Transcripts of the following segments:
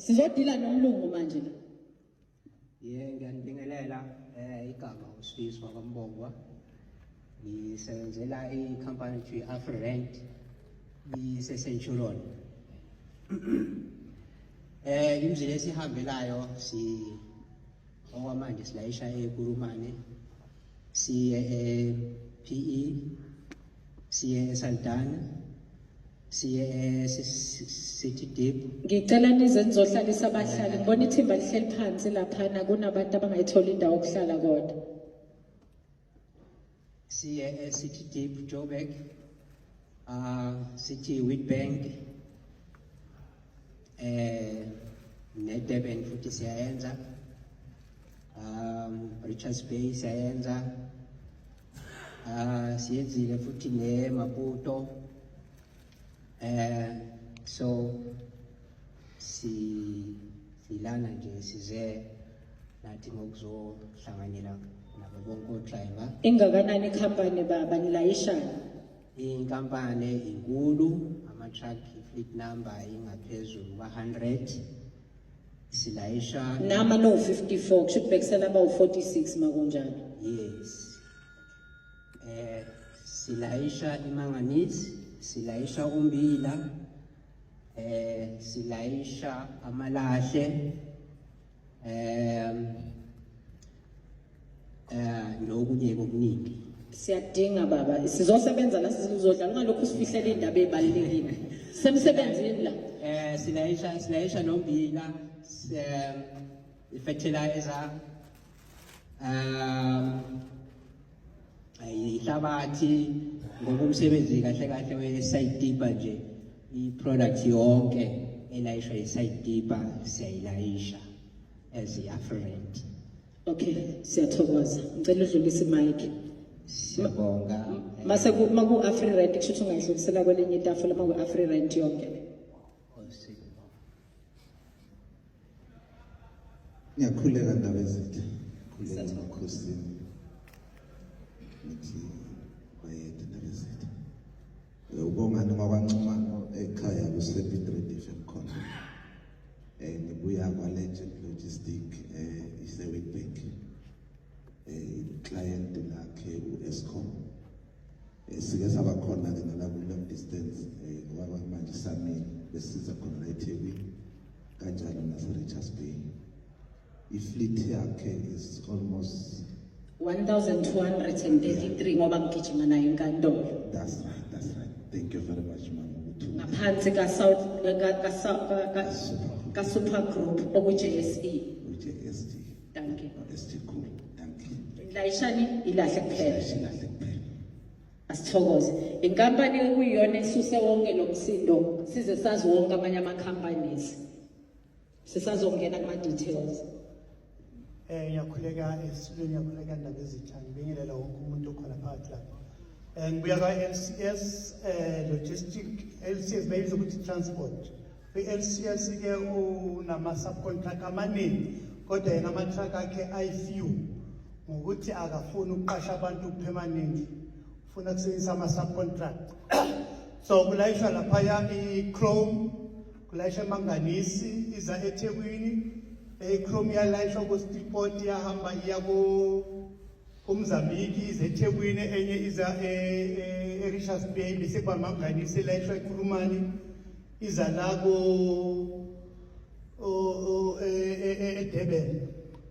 Sizodila nomlungu manje la. Ye, ngiyanibingelela igama uSifiso wakwaMbongwa. Ngisebenzela i-company ethiwa i-AfriRent ise-Centurion. Imizila esihambelayo si okwamanje silayisha eKurumane, siye e-PE, siye eSaldanha, siye e-City Deep. Ngicela nize nizohlalisa abahlali. Ngibona ithimba lihleli phansi laphana, kunabantu abangayitholi indawo yokuhlala kodwa. Siye e-City Deep Joburg, City Witbank, ne-Durban futhi siyayenza, Richards Bay siyayenza, siyenzile futhi ne-Maputo, so si silana nje size nathi ngokuzohlanganyela nabo bonke o-driver. Ingakanani ikhampani baba, nilayishani? Inkampani inkulu, ama-truck fleet number ingaphezulu kwa-100, silayisha Nama no 54, kusho ukubhekisela abawu-46 makunjalo. Yes, silayisha imanganese, silayisha umbila, silayisha amalahle, nokunye okuningi. Siyadinga baba, sizosebenza la, sizodlala, ungalokhu sifihlela indaba ebalulekile. Semsebenzini la. Silayisha nombila, fertilizer, ihlabathi, ngoba umsebenzi kahle kahle we-site tipper nje, i-product yonke elayishwa i-site tipper siyayilayisha as i-AfriRent. Okay, siyathokoza. Ngicela udlulise imic. Siyabonga. Mase ku maku AfriRent kusho ukuthi ungayidlulisela kwelinye itafula maku AfriRent yonke. Ngiyakhuleka ndaba ezitha. Khuleka emakhosini. Ngithi bayede ndaba ezitha. Ubongani ngwakwaNxumalo ekhaya kusePiet Retief khona. Ngibuya kwa Legend Logistic ise Witbank. Client lakhe uEskom. Sike saba khona ke nala ku long distance, ngoba manje samile besiza khona la eThekwini kanjalo nase Richards Bay. I-fleet yakhe is almost 1233 ngoba ngigijima naye enkantolo. That's right, that's right. Thank you very much, mama. Ngaphansi ka South ka ka ka ka Super Group oku JSE. JSE. Thank you. ST cool. Thank you. Layishani ilahle kuphela. Ilahle kuphela. Asithokoze. Inkampani ekuyiyona esuse wonke lo msindo size sazi wonke amanye ama companies. Sisazongena kuma details. Ngiyakhuleka esizweni, ngiyakhuleka ndaba ezitha, ngibingelela wonke umuntu okhona phakathi lapha. Ngibuya kwa LCS logistic, LCS bayibiza ukuthi transport. Kwi-LCS ke unama subcontract amaningi, kodwa yena ama truck akhe ayi-few ngokuthi akafuni ukuqasha abantu permanently, ufuna kusebenzisa ama subcontract. So kulayishwa laphaya i-chrome, kulayishwa manganese iza eThekwini, i-chrome iyalayishwa ku-Steelpoort, iyahamba iya kuMozambique, ize eThekwini, enye iza e-Richards Bay, bese kuba manganese ilayishwa eKurumani, iza la eDurban,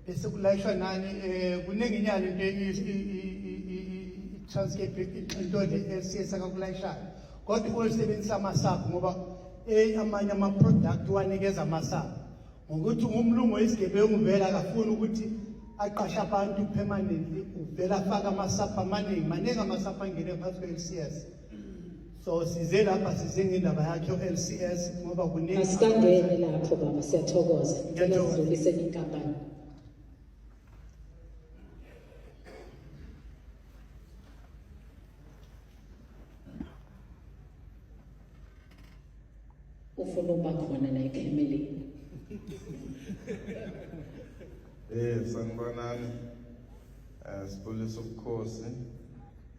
bese kulayishwa nani, kuningi inyalo into i-Transcape, into le LCS akakulayishayo, kodwa ulisebenzisa ama-sub ngoba amanye ama-product wanikeza ama-sub ngokuthi ngumlungu oyisigebengu, vele akafuni ukuthi aqashe abantu permanently, uvele afake ama-sub amaningi, maningi ama-sub angene phansi kwe-LCS. So size lapha, size ngendaba yakhe u-LCS ngoba kuningi. Asikangeni lapho baba, siyathokoza. Ngicela Ngiyathokoza. sidlulise inkampani. Ufuna ukuba khona la ekhemeleni. Sanibonani. Sibulisa ubukhosi.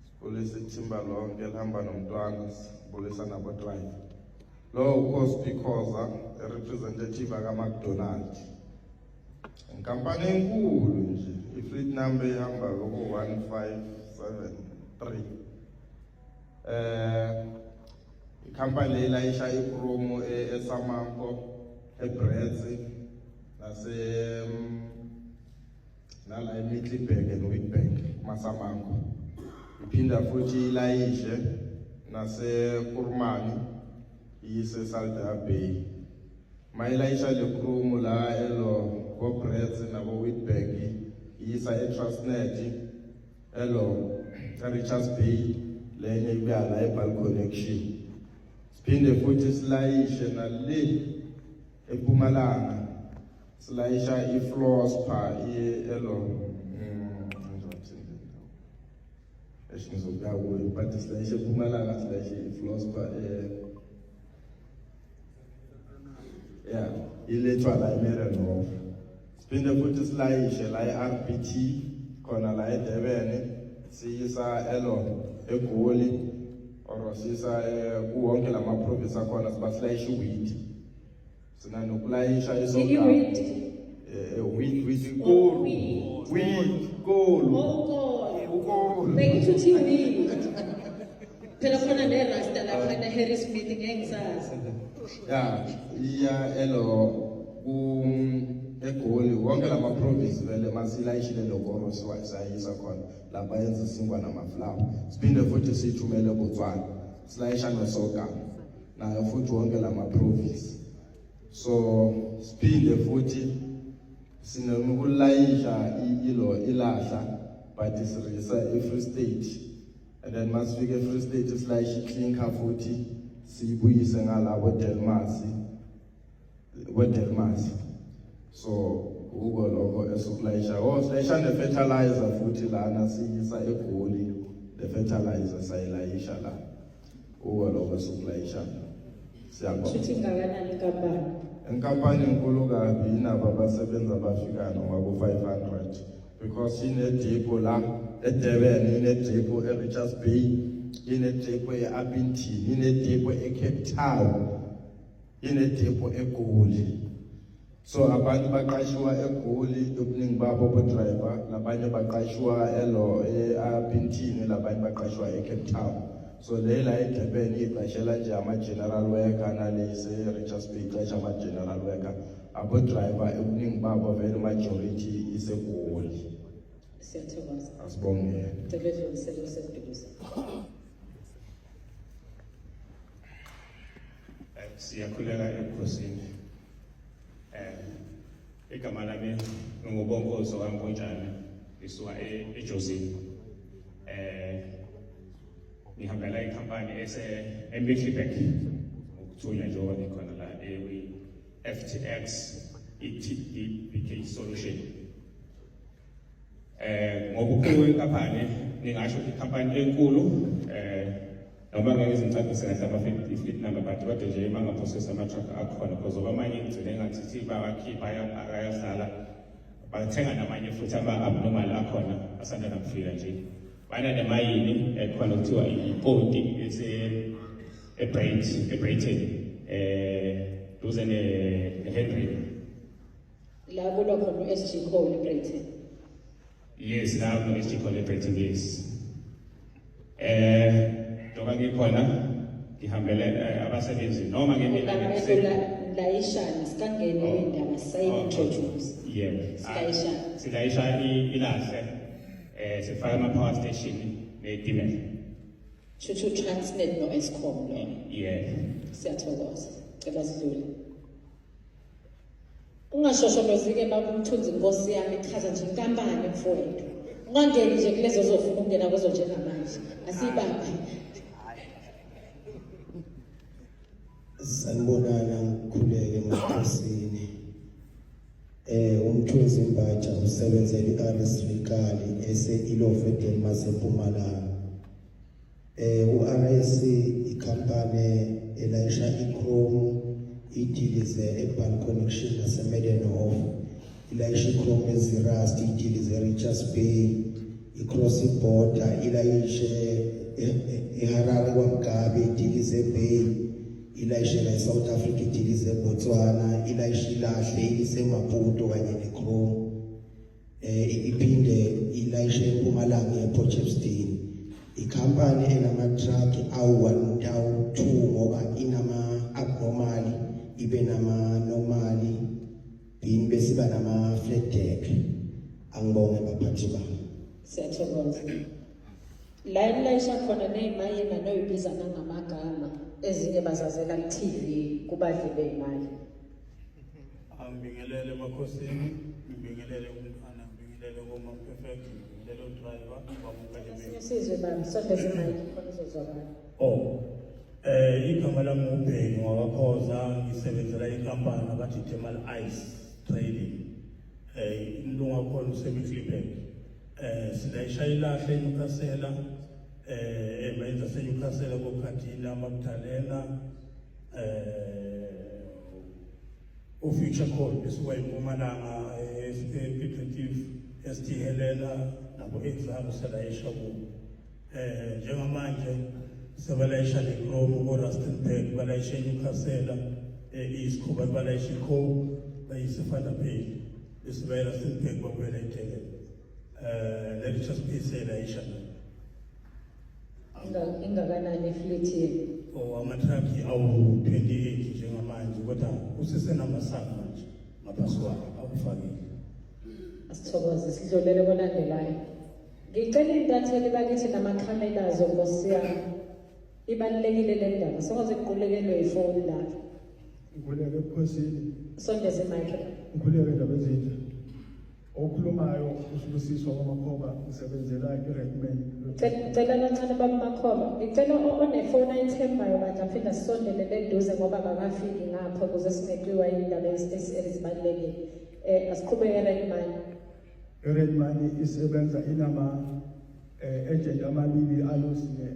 Sibulisa ithimba lonke elihamba nomntwana, sibulisa nabo driver. Lo ukhosi Khoza Representative aka McDonald. Inkampani enkulu nje, i-fleet number ihamba ku 1573. Ikhampani le ilayisha i-chrome eSamanko, eBrits, nase nala eMiddelburg and Witbank kumaSamanko. Iphinda futhi ilayishe naseKurumani, iyise Saldanha Bay. Mayilayisha le chrome la elo koBrits nabo Witbank, iyisa eTransnet elo eRichards Bay, lenye ibuya la eBulk Connection. Siphinde futhi silayishe nale eMpumalanga, silayisha i-fluorspar elo ngizothini le ndawo esizokuya kuyo, but silayishe eMpumalanga, silayishe i-fluorspar, yeah, ilethwa la eMariannhof. Siphinde futhi silayishe la e-RBT khona la eDurban, siyisa elo eGoli or siyisa kuwonke lama province akhona. Siba silayisha i-wheat, sinanokulayisha. I-wheat? Wheat, wheat, kolo. Wheat. Wheat, kolo. Ukolo. Ukolo. Bengithi uthi wheat. Phela khona ne-rasta laphana Harrismith, ngeke ngisazi. Ya, iya elo ku eGoli, wonke lama province vele masilayishile lokoro, siyayisa khona lapha yenza isinkwa namaflour. Siphinde futhi siyithumele eBotswana, silayisha ne-sorghum nayo futhi, wonke lama province. So siphinde futhi sinokulayisha ilo ilahla, but sirisa e-Free State, and then masifike e-Free State silayisha i-clinker futhi, siyibuyise ngalabo Delmas, kweDelmas. So uko lokho esukulayisha. Oh, silayisha ne-fertilizer futhi lana, siyisa eGoli le fertilizer, sayilayisha la. Uko lokho esukulayisha. Siyabonga. Shuthi ingakanani inkampani? Inkampani enkulu kabi, inabo abasebenzi abafika noma ku-500, because inedepot la eDurban, inedepot e-Richards Bay, inedepot e-Upington, inedepot e-Cape Town, inedepot eGoli. So abantu baqashiwa eGoli, ubuningi babo bo-driver, labanye baqashiwa elo e-Upington, labanye baqashiwa e-Cape Town. So le la eDurban iqashela nje ama-general worker, nale ise-Richards Bay iqasha ama-general worker. Abo-driver ubuningi babo vele, majority iseGoli. Siyathokoza. Asibongele. Cela edlulisele useduze. Siyakhuleka ebukhosini. Igama lami ngingubonkozo kaMpontshane, ngisuka eJozini. Ngihambela ikhampani ese eMiddelburg ngokuthunywa, njengoba ngikhona la ewi FTX ETDBK Solution. Ngobukhulu kwenkampani, ningasho ukuthi ikhampani enkulu, noma ngeke izingicacise kahle ama-fleet number, but kodwa nje uma ngaprocess ama-truck akhona, because oba amanye ngigcine ngathi thi bawakhipha, ayahlala, bathenga namanye futhi ama-abnormal akhona asanda nakufika nje. Bananemayini ekhona kuthiwa iPonti, ese eBreyten, duze ne-Henry. La kulwa khona u-SG Cole eBreyten. Yes, la kuno-SG Cole eBreyten, yes. Njengoba ngikhona ngihambele abasebenzi noma ngemina. Layishani, sikangene kwindaba, sisayi-introduce. Yebo. Silayishani. Silayisha ilahle, sifaka ama power station netimela. Shuthi u-Transnet no-Eskom lo. Yeah. Siyathokoza. Cela sidlule. Ungashosholozi-ke baba uMthunzi, nkosi yami, chaza nje inkampani mfowethu. Ungangeni nje kulezo zofuna ukungena kuzo njengamanje. Asiyibambe. Sanibonana, ngikhuleke emakhosini. UMthunzi Mbatsha, usebenzela iRS Vikali ese Illovo eDelmas eMpumalanga. uRS ikhampani elayisha ichrome, idilize eBulk Connection naseMedianhof, ilayisha ichrome eZeerust, idilize eRichards Bay, icross border, ilayishe eHarare kwaMugabe, idilize eBay. Ilayishela eSouth Africa idilize eBotswana, ilayishe ilahle ilise eMaputo kanye neChrome. Iphinde ilayishe eMpumalanga ePort Shepstone. Ikhampani enama-truck awu-1 awu-2 ngoba inama-abnormal ibe nama-normal bin bese iba nama-flat deck. Angibonge baphathi bami. Siyathokoza. La enilayisha khona ney'mayina noyibiza nangamagama ezinye bazazela ku-TV kubadli bey'mali. Angibingelele emakhosini, ngibingelele kumntwana, ngibingelele koma perfect, ngibingelele udriver, baba Esinye isizwe baba, sondeza imayikhi khona izozwakala. Oh. Igama lami uBheki ngwakakhoza ngisebenzela inkampani abathi Thermal Ice Trading. Umlungu wakhona useMiddelburg. Silayisha ilahle eNewcastle emayini zaseNewcastle koKhadina, Magdalena uFuture Coal besuka eMpumalanga ePiet Retief, ST Helena nabo Exxaro silayisha kubo. Njengamanje sebalayisha nechrome ko-Rustenburg, balayisha eNewcastle, e-East Coast, balayisha i-coke bayise eVanderbijl, bese baye e-Rustenburg babuyela eDurban. Ne-Richards Bay seyilayisha nayo. Ingakanani ifleet yenu? Oh, amatraki awu-28 njengamanje kodwa usesenamasaka manje ngaphasi kwawo akufakile. Asithokoze sidlulele kolandelayo. Ngicela intatheli bakithi namakhamera Nkosi yami. Ibalulekile le ndaba. Songaze kuqulekelwe ifoni lapha. Ngikhuleke ebukhosini. Sondeze mic. Ngikhuleke ndaba ezinhle. Okhulumayo uSibusiswa kwaMakhoba ngisebenzela iRedman. Cela kancane baba Makhoba. Ngicela onefoni ayithembayo bandla aphinde asondelele eduze ngoba akakafiki ngapha ukuze singeqiwa indaba ezibalulekile. Asiqhubeke Redman. IRedman isebenza inama agent amabili alusi ne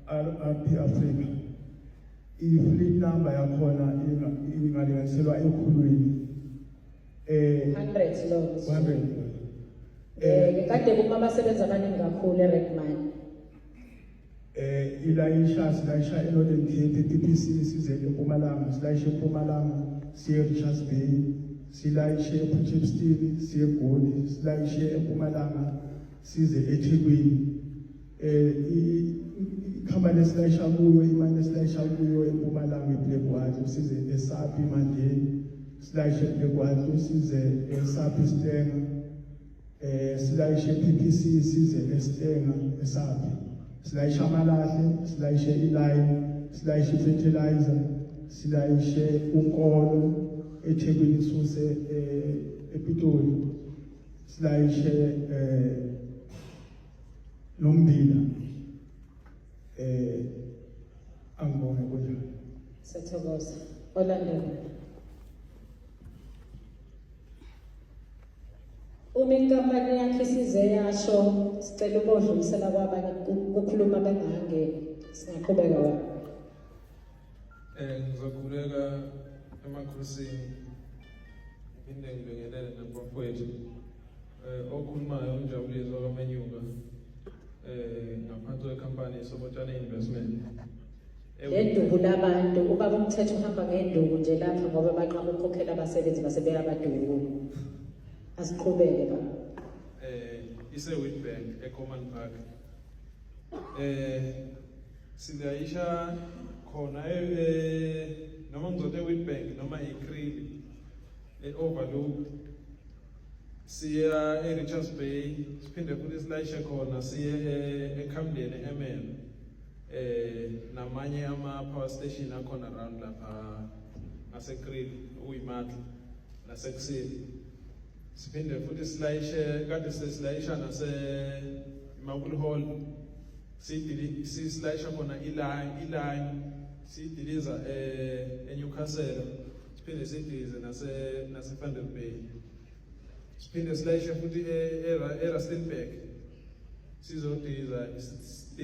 RP Africa. I-fleet number yakhona ingalinganiselwa ekhulwini. 100 loans. 100. Kade kuma abasebenzi abaningi kakhulu eRedman. Ilayisha silayisha eNorthern Cape PPC size eMpumalanga, silayisha eMpumalanga siye Richards Bay, silayishe ePort Shepstone siye eGoli, silayishe eMpumalanga size eThekwini. Ikhampani esilayisha kuyo, imali esilayisha kuyo eMpumalanga eBlackwater size eSappi Mandeni, silayishe eBlackwater size eSappi Stanger, silayishe PPC size eStanger eSappi, silayisha amalahle, silayishe ilime, silayishe fertilizer, silayishe unkolo eThekwini suse ePitoli, silayishe nombila. Angibonge kunjalo. Siyathokoza. Olandela. Uma inkampani yakhe isize yasho sicela ukudlulisela kwabanye kukhuluma bengangeni. Singaqhubeka wa. Ngizokhuleka emakhosini. Ngiphinde ngibingelele nabafowethu. Okhulumayo uNjabuliso kaMenyuka. Ngaphansi kwekhampani Sobotshane Investment. Le duku labantu ubaba umthetho uhamba ngenduku nje lapha ngoba banqaba ukukhokhela abasebenzi base beyabadubula. Asiqhubeke baba. Ise Witbank eCommand Park. Silayisha khona noma ngizothi eWitbank noma eKriel eOverlook siya eRichards Bay, siphinde futhi silayishe khona siye eCamden eML namanye ama power station akhona around lapha ngaseKriel okuyiMatla nasekuseni. Siphinde futhi silayishe kade sesilayisha nase Marble Hall, sidili silayisha khona ilime sidiliza eNewcastle, siphinde sidilize nase Thunder Bay, siphinde silayishe futhi eRustenburg, sizodiliza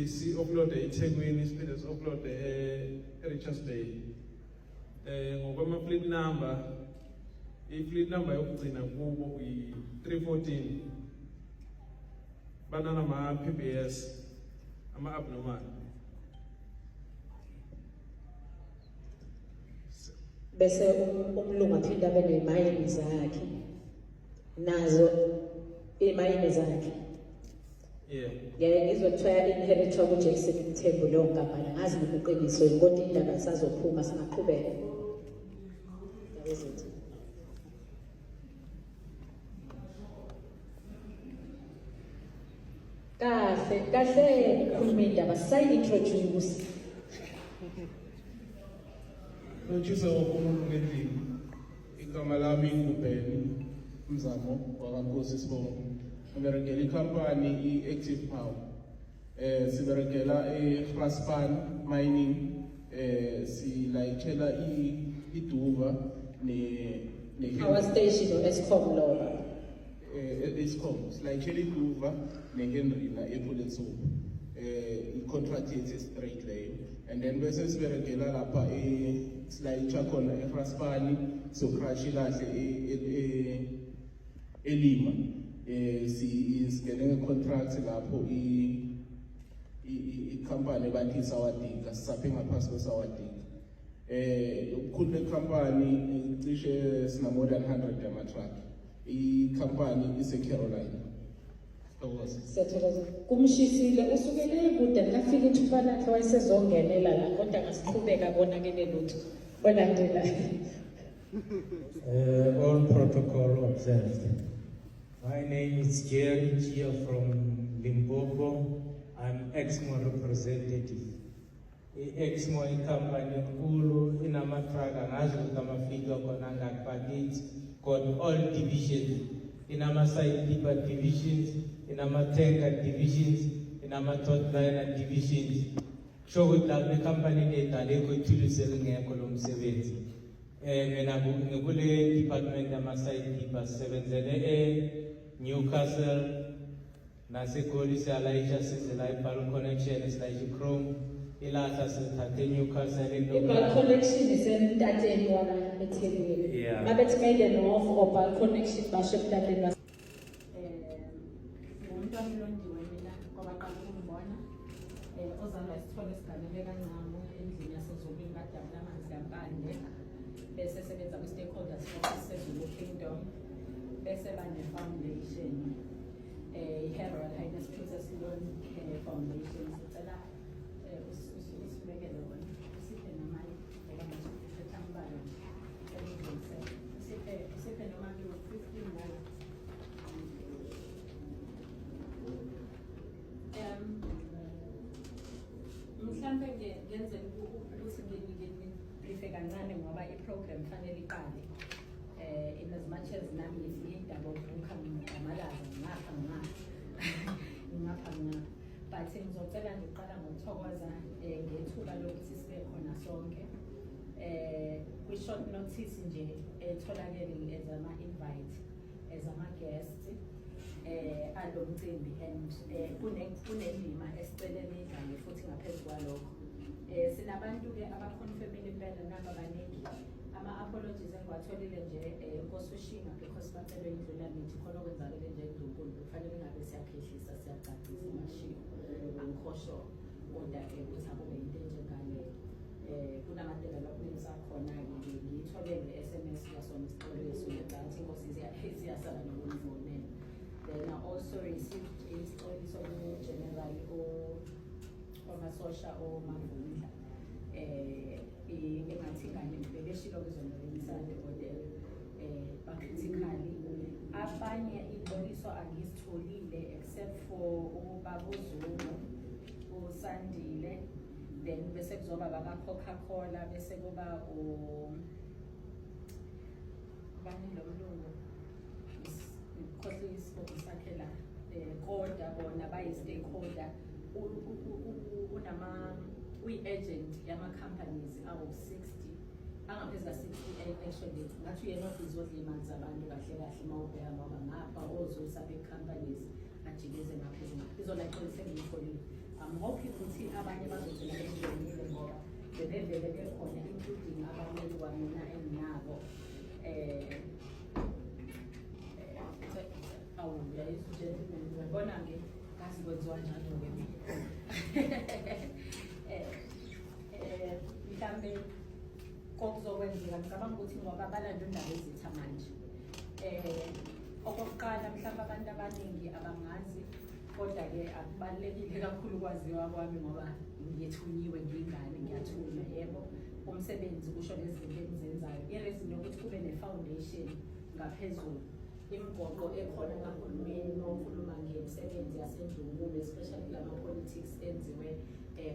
si offload eThekwini, siphinde si offload eRichards Bay. Ngokwama fleet number, i fleet number yokugcina kubo i 314, banana ma PBS ama abnormal. Bese umlungu aphinde abe nezimayini zakhe. Nazo imayini zakhe. Ngiyaye ngizwe kuthiwa ya-inheritwa kuJackson Mthembu leyo nkampani, angazi noma iqiniso yini, kodwa indaba isazophuma singaqhubeka. Indaba ezinhle. Kahle kahle khuluma indaba sayi-introduce. Lotshise wonke umuntu ngendlini. Igama lami nguBenny Mzamo wakaNkosi Sibongo. Ngiberegela ikhampani i-Active Power. Siberegela e-Graspan Mining. Silayitshela iDuva ne Power station o-Eskom loba. Eskom silayitshela iDuva neHendrina ePhuletsopo. I-contract yethu straight leyo. And then bese siberegela lapha silayitsha khona eGraspani, so crush ilahle eLima. Si singene nge-contract lapho i-company bathi Sawadika, sisaphe ngaphasi kweSawadika. Ubukhulu becompany cishe sina more than 100 yama-truck. I-company ise-Carolina. Thokoza. Siyathokoza. Kumshisile usukele kude ngafika ithuba lakhe wayesezongenela la kodwa ngasiqhubeka konakele lutho. Olandela. All protocol observed. My name is Jerry Chia from Limpopo. I'm Exmo representative. I-Exmo i-company enkulu inama-truck, angazi ukuthi ama-figure khona angaki, but it's got all divisions. Inama-side tipper divisions, inama-tanker divisions, inama-tautliner divisions. Kusho ukuthi lapha ekhampanini yethu alikho ithulusi elingekho lo msebenzi. Mina ngikule department yama-side tipper, sisebenzele e-Newcastle naseGoli, siyalayisha size la i-bulk connection, silayisha i-chrome, ilahla silithathe eNewcastle. I-bulk connection isemtateni wala eThekwini. Mabethi Maiden Wharf or bulk connection basho emtateni wa Ngumntwana uLondiwe mina kwabaqala ukungibona, ozalwa isithole esiganele kaNcamo endlini yaseZulwini kaDabula amanzi kaMpande, bese sebenza kwi-stakeholders office seZulu Kingdom, bese bane-foundation, i-Her Royal Highness Princess Lon Care Foundation. Sicela usibekele wona, usiphe namanye ngoba manje uphethe ambalwa nje. Sicela usiphe noma ku-15 more. Mhlambe ngenzela ukuthi ngibriefe kancane ngoba i-program fanele iqale. In as much as nami ngifike indaba ovukha ngamalaza ngapha ngapha ngapha ngapha, but ngizocela nje ukuqala ngokuthokoza ngethuba lokuthi sibe khona sonke kwi-short notice nje etholakele as ama-invite, as ama-guest alomcimbi, and kunendima esicele nidlale futhi ngaphezu kwalokho. Sinabantu ke abaconfirmile impela naba baningi. Ama-apologies engiwatholile nje, Nkosi uShinga, because bacelwe indlula mithi khona okwenzakele nje eNdlunkulu, kufanele ngabe siyakhehlisa siyacacisa amashiwo, angikho sure kodwa-ke ukuthi akube yinto enjengaleyo. Kunama-developments akhona-ke, ngiyithole nge-SMS kwasona isixoliso, ngiyacabanga ukuthi inkosi siyasaba nokungifonela. Then I also received isixoliso ku-general wamasosha oMavundla, engathi ingane bebeshilo kuzona dokotela, ba-critically abanye ixoliso angizitholile except for ubaba uZungu, uSandile, then bese kuzoba baka-Coca-Cola, bese kuba bani lo mlungu, ngikhohlwe isibongo sakhe la, kodwa bona bayi-stakeholder, unama uyi-agent yama-companies awu-60, angaphezu ka-60 actually. Ngathi uyena obhizi odla iy'mali zabantu kahle kahle uma ubheka, ngoba ngapha ozusa big companies ajikeze ngaphezu ngapha. Izona xolise engiyitholile. I'm hoping ukuthi abanye bazogcina bejoyinile ngoba bebevele bekhona, including abameli kwamina enginabo. Awu, uyayizwa gentleman, uyabona-ke ngazi kwenziwa njalo-ke mina. Mhlambe kokuzokwenzeka. Ngicabanga ukuthi ngoba balanda undaba ezitha manje. Okokuqala mhlawumbe abantu abaningi abangazi, kodwa-ke akubalulekile kakhulu ukwaziwa kwami ngoba ngithunyiwe, ngiyingane, ngiyathunywa, yebo. Umsebenzi kusho lezi zinto engizenzayo. I-reason yokuthi kube ne-foundation ngaphezulu, imigoqo ekhona kahulumeni uma ukhuluma ngemisebenzi yasendlunkulu, especially kulama-politics enziwe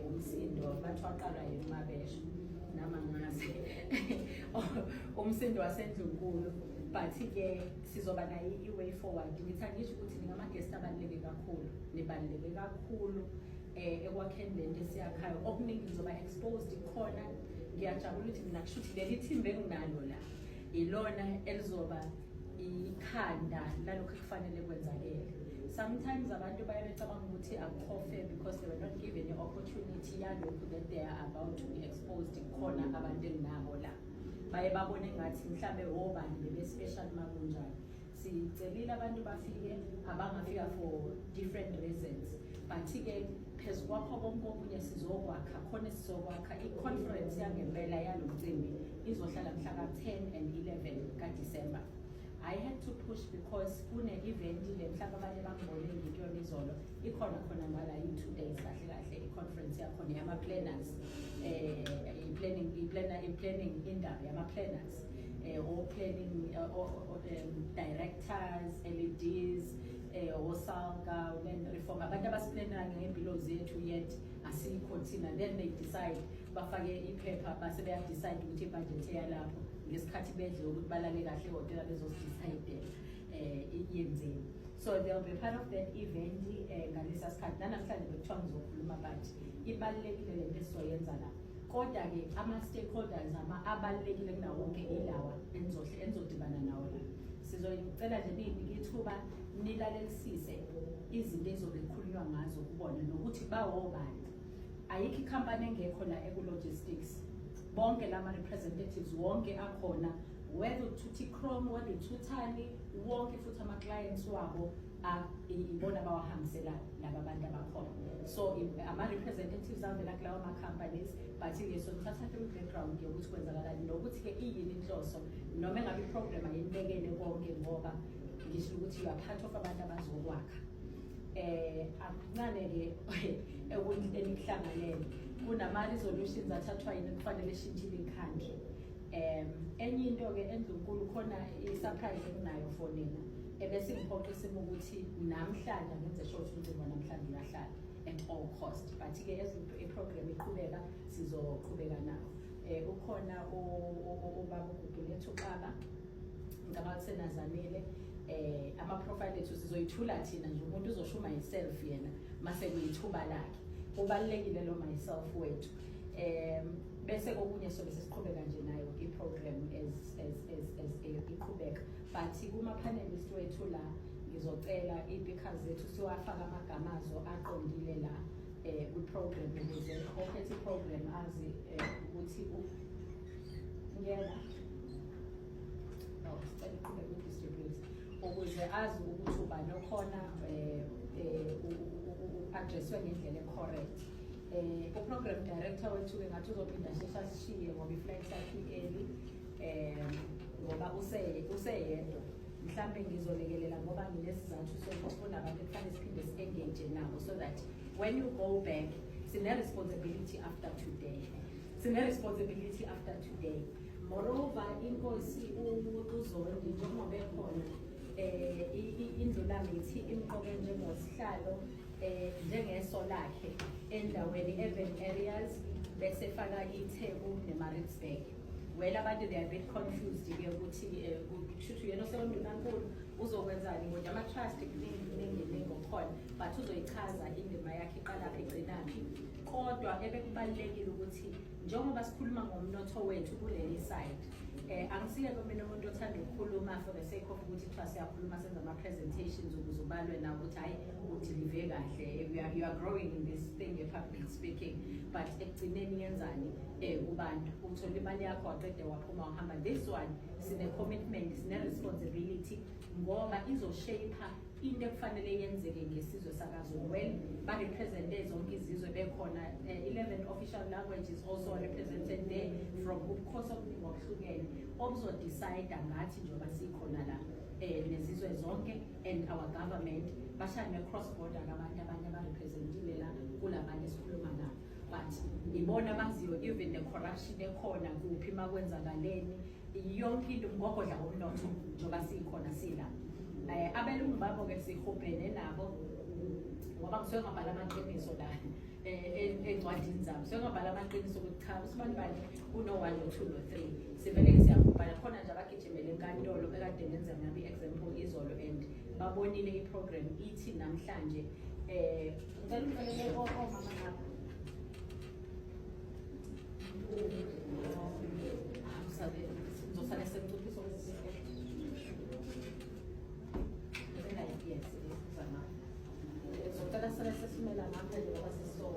umsindo bathi waqalwa yini mabesho nami angazi umsindo wasendlunkulu, but-ke sizoba nayo i-way forward. Ngithi angisho ukuthi ningama-guest abaluleke kakhulu, nibaluleke kakhulu ekwakheni lento esiyakhayo. Okuningi nizoba exposed khona. Ngiyajabula ukuthi mina kusho ukuthi leli thimba enginalo la ilona elizoba ikhanda lalokhu ekufanele kwenzakele. Sometimes abantu baye becabanga ukuthi akukho fair because they were not given the opportunity yalokhu that they are about to be exposed khona. Abantu enginabo la baye babone ngathi mhlambe obani bebe-special. Uma kunjani, sicelile abantu bafike, abangafika for different reasons, but-ke phezu kwakho konke okunye sizokwakha khona, sizokwakha i-conference yangempela yalo mcimbi izohlala mhla ka-10 and 11 kaDisemba. I had to push because kune-event le mhlawumbe abanye bangibone ngikuyona izolo, ikhona khona ngala i-2 days kahle kahle i-conference yakhona yama-planners, i-planning, i-planner, i-planning, indaba yama-planners, o-planning directors, LEDs, oSALGA, land reform, abantu abasiplanayo ngey'mpilo zethu, yet asikho thina. Then they decide, bafake iphepha, base beyadecide ukuthi ibudget eyalapho ngesikhathi bedle ukuthi balale kahle ehhotela bezosidecide yenzeni. So they'll be part of that event ngalesa sikhathi. Nanamhlanje bekuthiwa ngizokhuluma, but ibalulekile lento esizoyenza la. Kodwa-ke ama-stakeholders abalulekile kunawo wonke ilawa enizodibana nawo la. Sizoyicela nje niyinike ithuba, nilalelisise izinto ezobe kukhulunywa ngazo kubona nokuthi bawobani. Ayikho ikhampani engekho la eku-logistics. Bonke lama-representatives wonke akhona, whether uthutha i-chrome, whether uthuthani, wonke, futhi ama-clients wabo ibona abawahambisela laba bantu abakhona. So ama-representatives avela kulawo ma-companies, but-ke sonithatha through background yokuthi kwenzakalani nokuthi-ke iyini inhloso, noma engabe i-program ayinibekele konke, ngoba ngisho ukuthi you are part of abantu abazokwakha. Akuncane ke enikuhlanganele, kunama resolutions athathwa yini kufanele eshintshile i-country. Enye into ke endlunkulu, khona i-surprise enginayo for nina ebese ngiphoqa isimo ukuthi namhlanje ngenze sure ukuthi umcimbi wanamhlanje uyahlala at all cost, but ke as i-program iqhubeka sizoqhubeka nawo. Ukhona ubaba uGugulethu Xaba, ngicabanga ukuthi senazanile. Ama-profile ethu sizoyithula thina nje, umuntu uzoshuma myself yena mase kuyithuba lakhe. Ubalulekile lo myself wethu. Bese kokunye sobe sesiqhubeka nje nayo i-program as iqhubeka, but kuma-panelist wethu la ngizocela i-speakers zethu siwafake amagama azo aqondile la kwi-program ukuze ophethe i-program azi ukuthi ngena. Oh, sicela uqhubeke udistribute ukuze azi ukuthi ubani okhona, u-addresswe ngendlela e-correct. U-program director wethu-ke ngathi uzophinda shesha sishiye ngoba i-flight yakhe i-early, ngoba useyedwa. Mhlambe ngizolekelela ngoba nginesizathu sokuthi kunabantu ekufanele siphinde si-engage nabo so that when you go back, sine-responsibility after today, sine-responsibility after today. Moreover, inkosi uZondi njengoba ekhona, indlulamithi imqoke njengosihlalo, njengeso lakhe endaweni urban areas, bese faka iTheku neMaritzburg. Well, abantu they are a bit confused ke ukuthi kushuthi uyena osewundunankulu uzokwenzani ngoba ama-trust kuningi kuningi kuningi okukhona, but uzoyichaza indima yakhe iqalaphi igcinaphi. Kodwa ebekubalulekile ukuthi njengoba sikhuluma ngomnotho wethu kuleli side, angisiye mina umuntu othanda ukukhuluma for the sake of ukuthi kuthiwa siyakhuluma, senza ama-presentations ukuze ubalwe nawo ukuthi hhayi udelive kahle, you are growing in this thing ye-public speaking, but ekugcineni yenzani kubantu? Uthola imali yakho, waqede waphuma wahamba. This one sine-commitment, sine-responsibility ngoba izoshape Into ekufanele yenzeke ngesizwe sakaZulu, well, ba-represente zonke izizwe bekhona, 11 official languages also represented there from ubukhosi obuningi obuhlukene obuzodecide ngathi njengoba sikhona la nezizwe zonke and our government bashaya ne-cross border kabantu abanye abarepresentile la kulabanye esikhuluma nabo, but ibona abaziyo even the corruption ekhona kuphi, makwenzakaleni, yonke into, umgogodla womnotho njengoba sikhona sila. Abelungu babo-ke sihubhene nabo ngoba ngisuke ngabhala amaqiniso la encwadini zami, suke ngabhala amaqiniso ukuthi cha, usibani bani uno-one, no-two, no-three. Sivele-ke siyahubhana khona nje abagijimele enkantolo ekade ngenza ngabe i-example izolo and babonile i-program ithi namhlanje. Ngicela ungicelele omama ngapha. Ngizosale semnciphiso. Yes, ngizocela sale sesimela ngapha nje ngoba sesiso.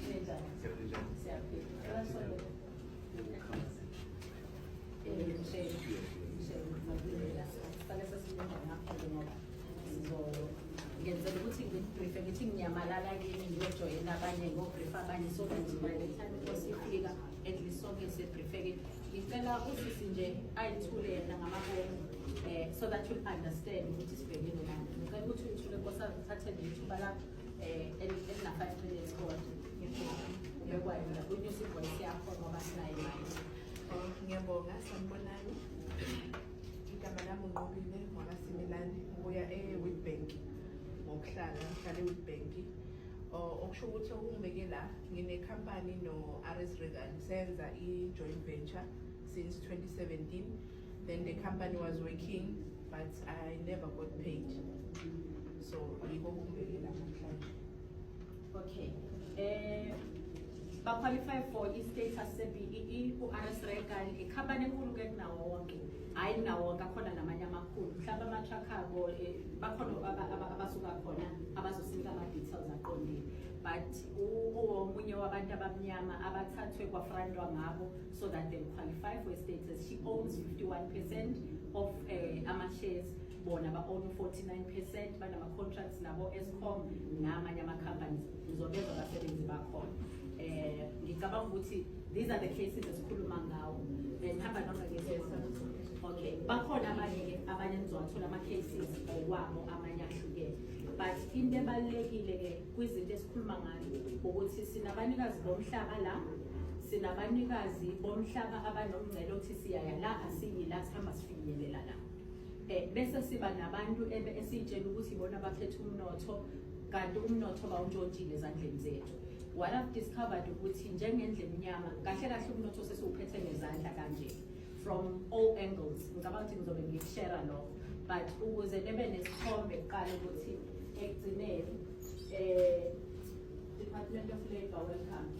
Ninjani? Siyaphila. Cela sondele. Mshele, mshele, makulela. Sale sesimela ngapha nje ngoba sizo ngenzela ukuthi ngibriefe, ngithi nginyamalala kini ngiyojoyina abanye, ngobriefa abanye, so that by the time inkosi ifika at least sonke sibriefeke. Ngicela usisi nje ayithule yena ngamabomu so that you'll understand ukuthi sibhekene nani. Ngicela ukuthi uyithule, nkosazana, uthathe nje ithuba lakho elina 5 minutes, kodwa ubekwayo la unyusa ivoice yakho ngoba sinayo manje. Oh, ngiyabonga, sanibonani. Igama lami uNqobile ngwakaSimelane, ngibuya e-Witbank. Ngokuhlala, ngihlala e-Witbank. Oh, okusho ukuthi okungibeke la, ngine-company no-RS Regal, senza i-joint venture since 2017. Then the company was working, but I never got paid. So yiko okungibeke la namhlanje. Okay. Ba qualify for i-status se-BEE u-RS Regal, ikhampani enkulu ke kunawo wonke. Hayi kunawo wonke, akhona namanye amakhulu. Mhlawumbe ama-truck abo bakhona abasuka khona abazosinika ama-details aqondile. But uwomunye wabantu abamnyama abathathwe kwafrandwa ngabo so that they qualify for a status. She owns 51% of ama-shares, bona ba-own 49%, banama-contracts nabo Eskom namanye ama-companies. Ngizobezwa abasebenzi bakhona. Ngicabanga ukuthi these are the cases esikhuluma ngawo. Nihamba noma ngeke? Okay, bakhona abanye-ke, abanye nizowathola ama-cases okwabo amanye ahlukene, but into ebalulekile-ke kwizinto esikhuluma ngayo ukuthi sinabanikazi bomhlaba la, sinabanikazi bomhlaba abanomngcele othi siyaya la, asiyi la, sihamba sifinyelela la. Bese siba nabantu esiyitshela ukuthi ibona abaphethe umnotho, kanti umnotho bawuntshontshile ezandleni zethu. What I've discovered ukuthi njengendlu emnyama, kahle kahle umnotho sesiwuphethe ngezandla kanje from all angles. Ngicabanga ukuthi ngizobe ngikushare lokho, but ukuze nibe nesithombe kuqala ukuthi ekugcineni Department of Labour, welcome.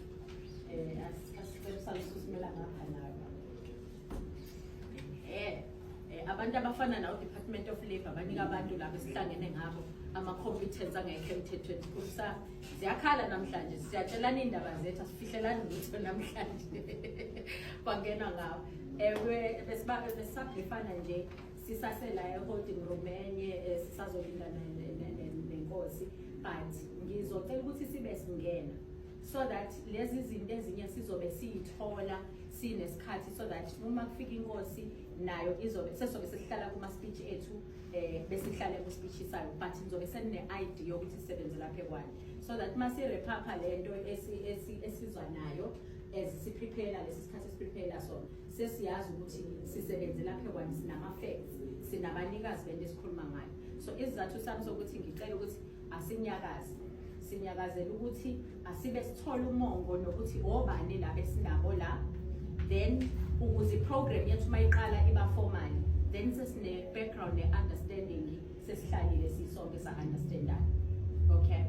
Asicela ususimela ngapha nayo. Abantu abafana nawo Department of Labour banika abantu laba esihlangene ngabo ama-competence angekho emthethweni. Kusa ziyakhala namhlanje, siyatshelana iy'ndaba zethu, asifihlelani lutho namhlanje, kwangenwa ngawo. Ewe, besisabrifana nje sisasela e-holding room enye, sisazolinda nenkosi, but ngizocela ukuthi sibe singena so that lezi zinto ezinye sizobe siyithola sinesikhathi, so that uma kufika inkosi nayo izobe sesobe sesihlala kuma-speech ethu, besihlale ku-speech sayo, but nizobe senine-idea yokuthi sisebenze lapha ekwani, so that masi-wrap-upha lento esizwa nayo as siprepare lesi sikhathi esiprepare sona, sesiyazi ukuthi sisebenze lapha ekwani, sinama-facts, sinabanikazi bento esikhuluma ngayo. So isizathu sami sokuthi ngicela ukuthi asinyakaze, sinyakazela ukuthi asibe sithole umongo nokuthi obani laba esinabo la, then ukuze i-program yethu mayiqala iba formal, then sesine background ne-understanding, sesihlalile sisonke sa-understandana. Okay,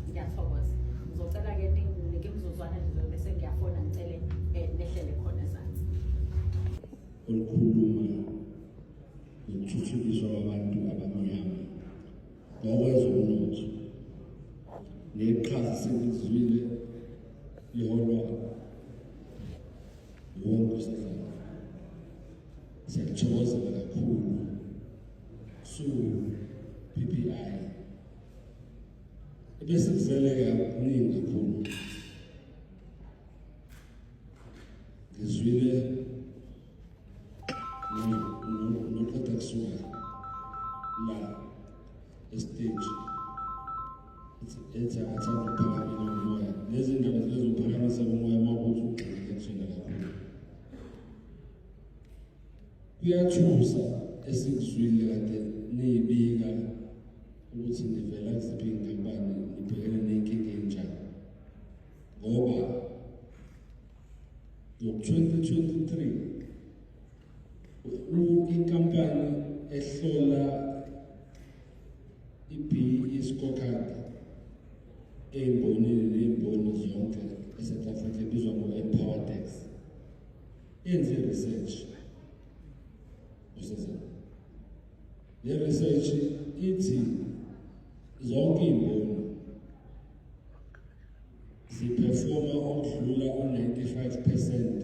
ngiyathokoza. Ngizocela-ke ninginike imizuzwana nje, bese ngiyafona ngicele nehlele khona ezansi. Olukhuluma ngokuthuthukiswa kwabantu abamnyama ngokwezomnotho neqhaza selizwile liholwa ngunkosazana. Siyakuthokozela kakhulu. So Siwu PPI ebese kuvele kakuningi kakhulu. Ngizwile noqeda kusuka la estage ethi akathanda ukuphakamela umoya. Lezi ndaba zilezophakamisa umoya uma ukuthi ugxilile kuzona kakhulu. Kuyathusa esikuzwile kade niyibika ukuthi nivela kuziphi iy'nkampani, nibhekene ney'nkinga ey'njani, ngoba ngo-2023 inkampani ehlola i-BEE scorecard ey'mbonini ney'mboni zonke e-South Africa ebizwa ngo-Empowerdex yenze i-research. Usezana le research ithi zonke iy'mboni ziperforma okudlula u-95%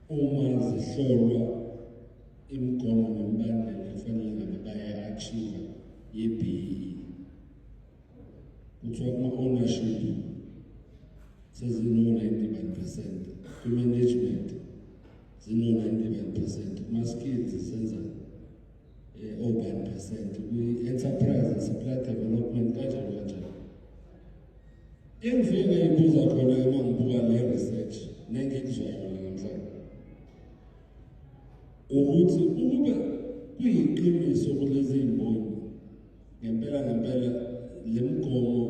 uma zihlolwa imigomo nemibandela efanele ngabe baya-achieve ye-BEE. Kuthiwa kuma-ownership sezino-91%, kwi-management zino-91%, kuma-skills zenza obani percent, kwi-enterprise and supply development, kanjalo kanjalo. Engifike ngayibuza khona-ke uma ngibuka le research nengikuzwayo kona namhlanje ukuthi ukube kuyiqiniso kulezi iy'mboni ngempela ngempela le migomo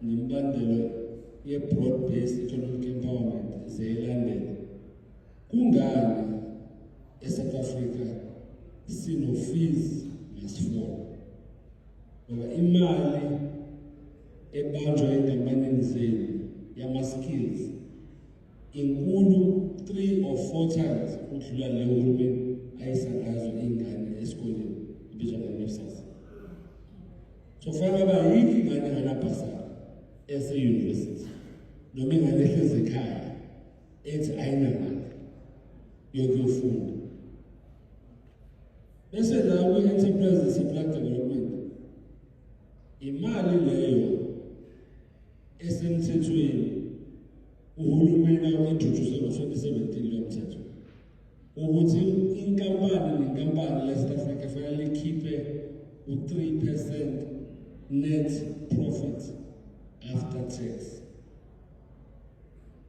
nemibandelo ye-broad based economic empowerment ziyayilandela, kungani e-South Africa sino fees must fall? Ngoba imali ebanjwa enkampanini zenu yama-skills inkulu three or four times ukudlula leyo uhulumeni ayisakazo iy'ngane esikoleni ibizwa nge-NSFAS. So fanele uba yikho ingane enganabhasari ese-university noma ingane ehlezi ekhaya ethi ayinamali yokuyofunda. Bese la kwi-enterprise and supply development, imali leyo esemthethweni uhulumeni awu-introduce ngo-2017 lo mthetho ukuthi inkampani nenkampani la South Africa fanele ikhiphe u-3% net profit after tax,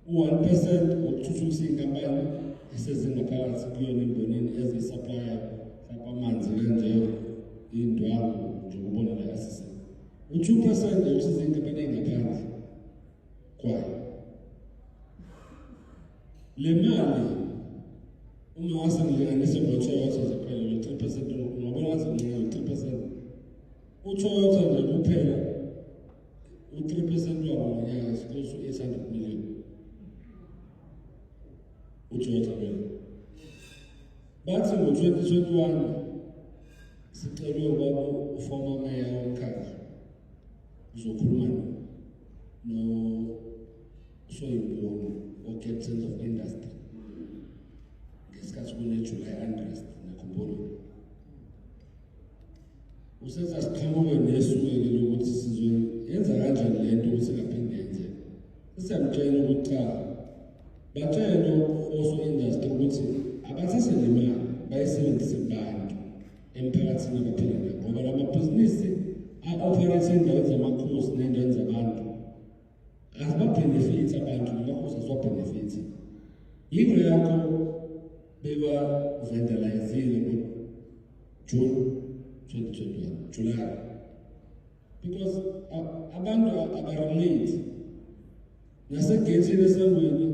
u-1% ukuthuthukisa iy'nkampani esezingaphakathi kuyona embonini eziyisupplya, mhlawumbe amanzi kanje, iy'ndwangu nje ubona la asise, u-2% yokusiza iy'nkampani ey'ngaphandle kwayo. Le mali uma ngase ngilinganise ngo-Toyota nje kuphela, lo 3% ungabona ngathi mncane. Lo 3% uToyota nje kuphela, u-3% wabo ngonyaka is close to 800 million uToyota lona. Bathi ngo-2021 sicelwe ubaba uformer mayor womkhandlu uzokhuluma no soyimboni o-captains of industry ngesikhathi kune-July unrest, nakhumbula. Usenza siqhamuke nesu-ke lokuthi sizoyenza kanjani le nto ukuthi ingaphinde yenzeke. Sesiyamtshela ukuthi cha, batshele oso-industry ukuthi abathathe le mali bayisebenzise kubantu emphakathini abaphila nabo, ngoba la mabhizinisi a-operate ey'ndaweni zamakhosi ney'ndaweni zabantu azibabhenefithi abantu, namakhosi aziwabhenefithi. Yingakho bewa-vandalizile ngo-June 2021, July, because abantu abarelate nasegeyithini esangweni.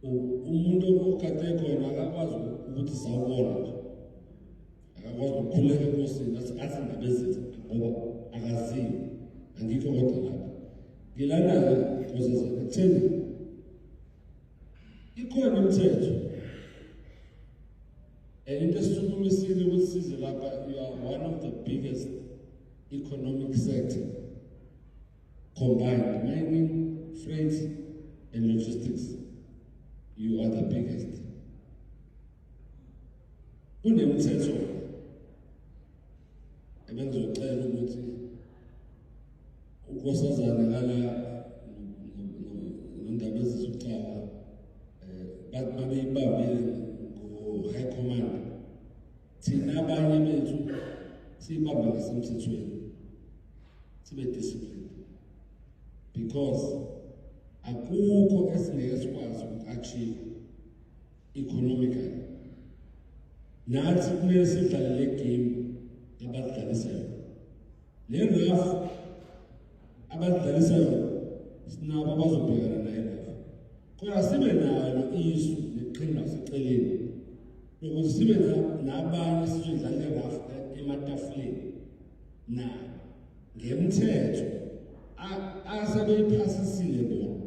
Umuntu ogade khona akakwazi ukuthi sawubona nje, akakwazi ukukhuleka enkosini athi indaba ezitha ngoba akaziwe. Angikho kodwa lapha ngilana-ke nkosazana ekutheni ikhona imithetho and into esisukumisile ukuthi size lapha. You are one of the biggest economic sector combined, mining, freight and logistics, you are the biggest. Kunemithetho. Bengizocela ukuthi unkosazana ngala nondaba ezizucaba eh babeyibambile ngo-high command, thina abanye bethu siyibambe ngasemthethweni, sibe disciplined, because akukho esingeke sikwazi uku-achieve economically. Nathi kumele sidlale le game abadlalisayo, le rough abadlalisayo, sinabo abazobhekana naye rough, kodwa sibe nalo isu neqhinga seceleni ukuze sibe nabanye sizodlala le-rough ematafuleni nabo ngemthetho asebeyiphasisile bona.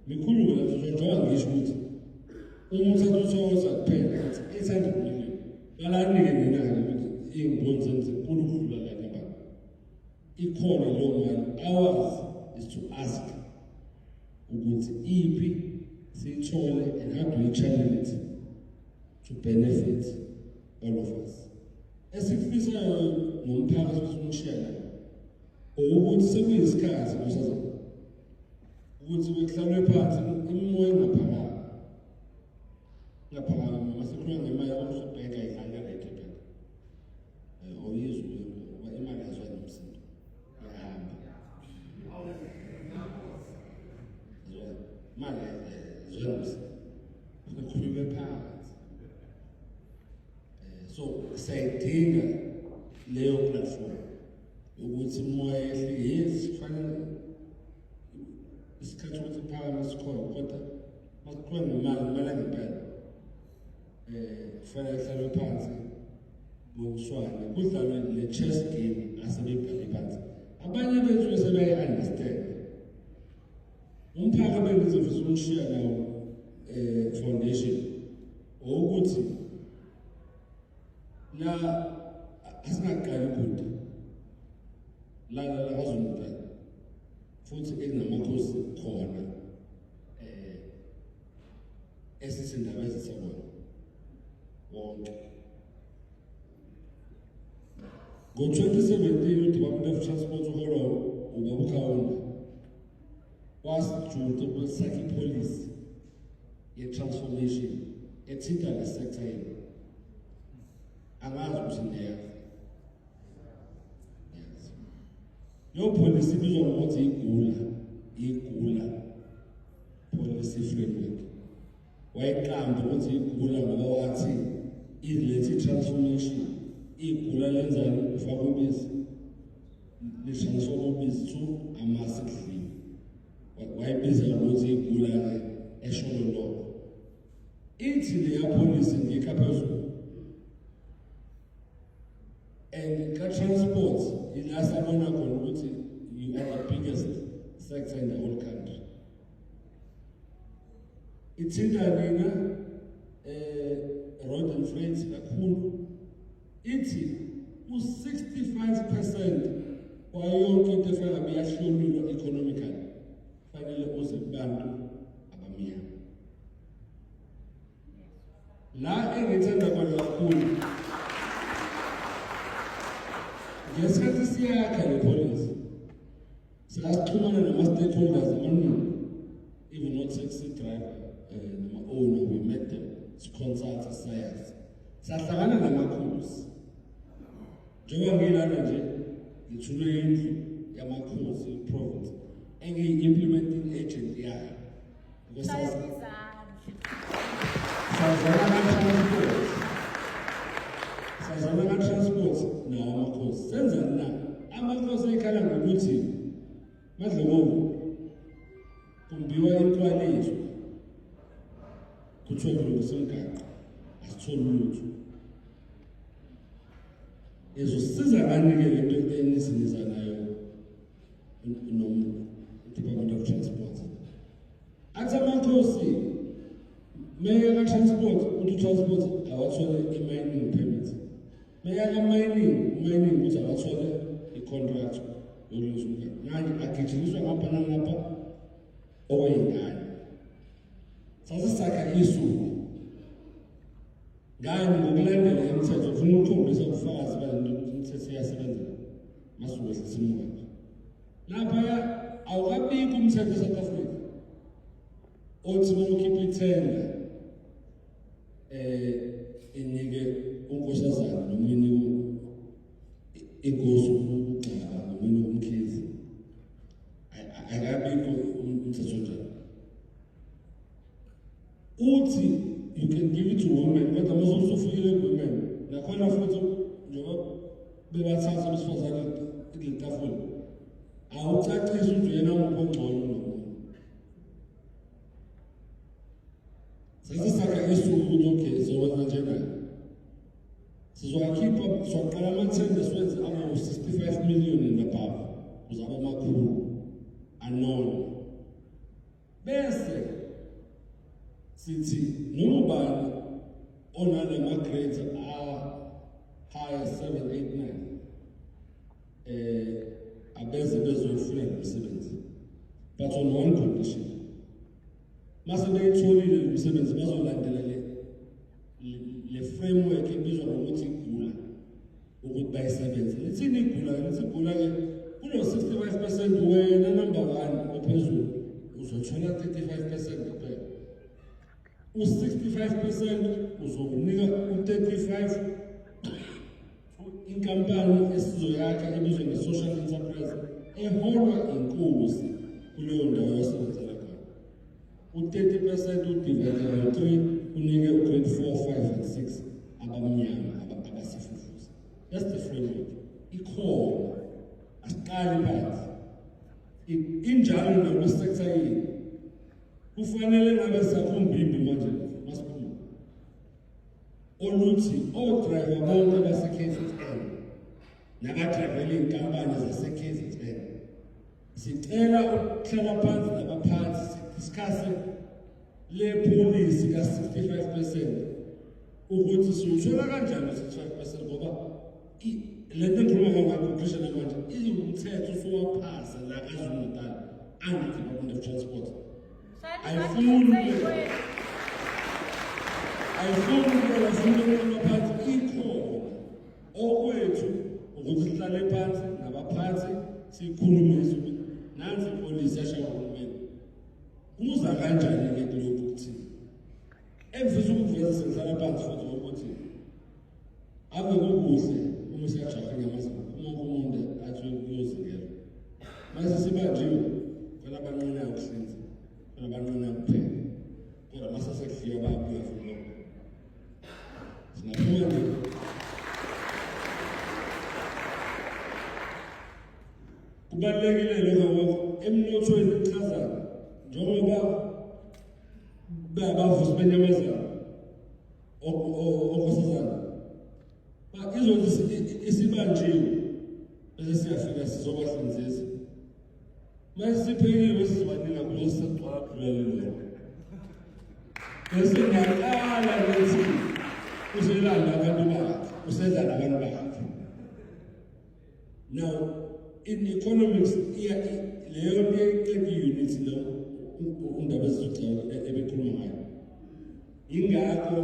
Mikhulu njengoba ngisho ukuthi uma uthatha uthokoza kuphela it's 800 million, balanike nina-ke ukuthi iy'mboni zenu zinkulu ukudlula kanye abantu. Ikhona leyo mali. Ours is to ask ukuthi iphi, siyithole, and how do we channel it to benefit all of us. Esikufisayo nomphakathi ukuthi umshiya nayo ukuthi sekuyisikhathi kusazana ukuthi bekuhlalwe phansi, imimoya ingaphakami, ingaphakami. Noma sikhuluma ngemali, abamhlubheka idlale right ebhenki, awuyizwe ngoba imali yazwa nomsindo, iyahamba imali yazwa nomsindo, kukhulunywe phansi. So siyayidinga leyo platform ukuthi imoya yehle. Yes, kufanele isikhathi ukuthi phakame sikhona, kodwa masikhuluma ngemali, imali angempela kufanele kuhlalwe phansi bokuswane, kudlalwe le chess game asebebhale phansi. Abanye bethu sebeyayi-understand. Umphakathi bengizofisa ukushiya nawo foundation ukuthi la asingaqali kude la la la KwaZulu Natal, futhi ekunamakhosi khona esisindaba ezisabona wonke. Ngo-2017 uDepartment of Transport uholwa ubaba uKaunda wasijunta ukuthi sakhe ipolicy ye-transformation ethinta le sector yenu. Angazi ukuthi niyazi. Yes, leyo policy ibizwa ngokuthi iGULA policy framework. Wayiqamba ukuthi iGULA ngoba wathi ilethe i-transformation. Igula lenzani? Ufaka ubisi, litransform ubisi to amasi kudliwe. Wayibiza ngokuthi iGULA-ke esholo lokho. Ithi leya policy ngikha phezulu and ka-transport ila sabona khona ukuthi you are the biggest sector in the whole country. Ithinta nina road and freight kakhulu. Ithi u-65% kwayo yonke into efana biyahlomilwa economically fanele uze kubantu abamnyama. La engithanda khona kakhulu, ngesikhathi siyakha le policy sasixhumana nama-stakeholders amaningi, even not taxi driver nama-owner. We met them, siconsult, sayazi, sahlangana namakhosi. Njengoba ngilana nje, ngithulwe indlu yamakhosi province engiyi-implementing agent yayo. Sazana ka-transport, sazana ka-transport nawo amakhosi. Senzani na? Amakhosi ayikhala ngokuthi madlokovu kumbiwa intwalizwe, kuthiwa kulungisa umgaqo, asitholi lutho. Izosiza ngani-ke lento eniziniza nayo nom-Department of Transport? Athi amakhosi, meya ka-transport uthi transport awathole i-mining permit, meya ka-mining, mining ukuthi awathole i-contract yokulungisa umgaqo. Manje agijinyiswa ngapha nangapha okweyingane. Sasisakha isu ngani ngokulandela imithetho, ufuna ukukhombisa ubufakazi balento ukuthi imithetho iyasebenza. Masuwehlisa imoya. Laphaya awukabikho umthetho eSouth Africa othi uma ukhipha ithenda inike unkosazana noma inike inkosi uGxaba noma inike uMkhize. Akabikho umthetho onjalo. Uthi you can give it to women, kodwa uma usufikile ku-women nakhona futhi njengoba bebathatha abesifazane kule tafula, awucacisi ukuthi uyena muphi ongcono kunomunye. Sase sakha isuku ukuthi okay, sizokwenza njengayo, sizowakhipha, sizoqala amathenda siwenze abe u-65 million and above ukuze abe makhulu anone, bese sithi noma ubani onalama grades a higher 7 8 9 abeze bezoyifuna lo msebenzi, but on one condition: mase beyitholile lo msebenzi, bazolandela le framework ebizwa ngokuthi igula ukuthi bayisebenze. Lithini igula? Lithi igula ke kulo 65%, wena number 1 ophezulu uzothola 35% kuphela, u-65% uzokunika u-35 inkampani esizoyakha ebizwa nge-social enterprise eholwa inkosi kuleyo ndawo yosebenzela khona. U-30% udivide ngo-3, unike ugrade 4, 5 and 6 abamnyama abasifufusa. That's the framework, ikhona, asiqali phansi, injalo nakwi-sector yethu. Kufanele ngabe sakhumbimbi manje masikhulu oluthi o-driver bonke base-KZN nabadrayivela iy'nkampani zase-KZN, sicela ukuhlala phansi nabaphathi sidiscusse le policy ka-65%, ukuthi siwuthola kanjani u-65%, ngoba le nto engikhuluma ngayo ngayikhokhisha namanje iwumthetho usuwaphasa la KwaZulu-Natal under Department of Transport. Ayifuni ukuyela, funa ukukhuluma phansi, ikhona. Okwethu ukuthi sihlale phansi nabaphathi sikhulumise ukuthi nansi ipolisi yashaya uhulumeni. Kuza kanjani-ke kulokhu kuthi engifisa ukuveza sengihlala phansi futhi ukuthi ave kukuhle uma siyajaha inyamazana, uma umuntu athi uyozingela, mase sibanjiwe khona abanqenayo ukuhlinza, khona abanqenayo kuphela, kodwa mase sekudliwa bayabuya futhi. Lokho singaphuma nje. Kubalulekile lokho ngoba emnothweni kuchazana njengoba bavusi benyamazana onkosazana izothi isibanjiwe bese siyafika sizobahlinzisa, mase siphekiwe sizobanika kuzo sesagcwala kudlula lelo. Bese ngiyaqala ngithi uselanda abantu bakhe, usedla nabantu bakhe. Now in economics iya leyo nto iqeda i-unit lo undaba ezizogcina ebekhuluma ngayo. Ingakho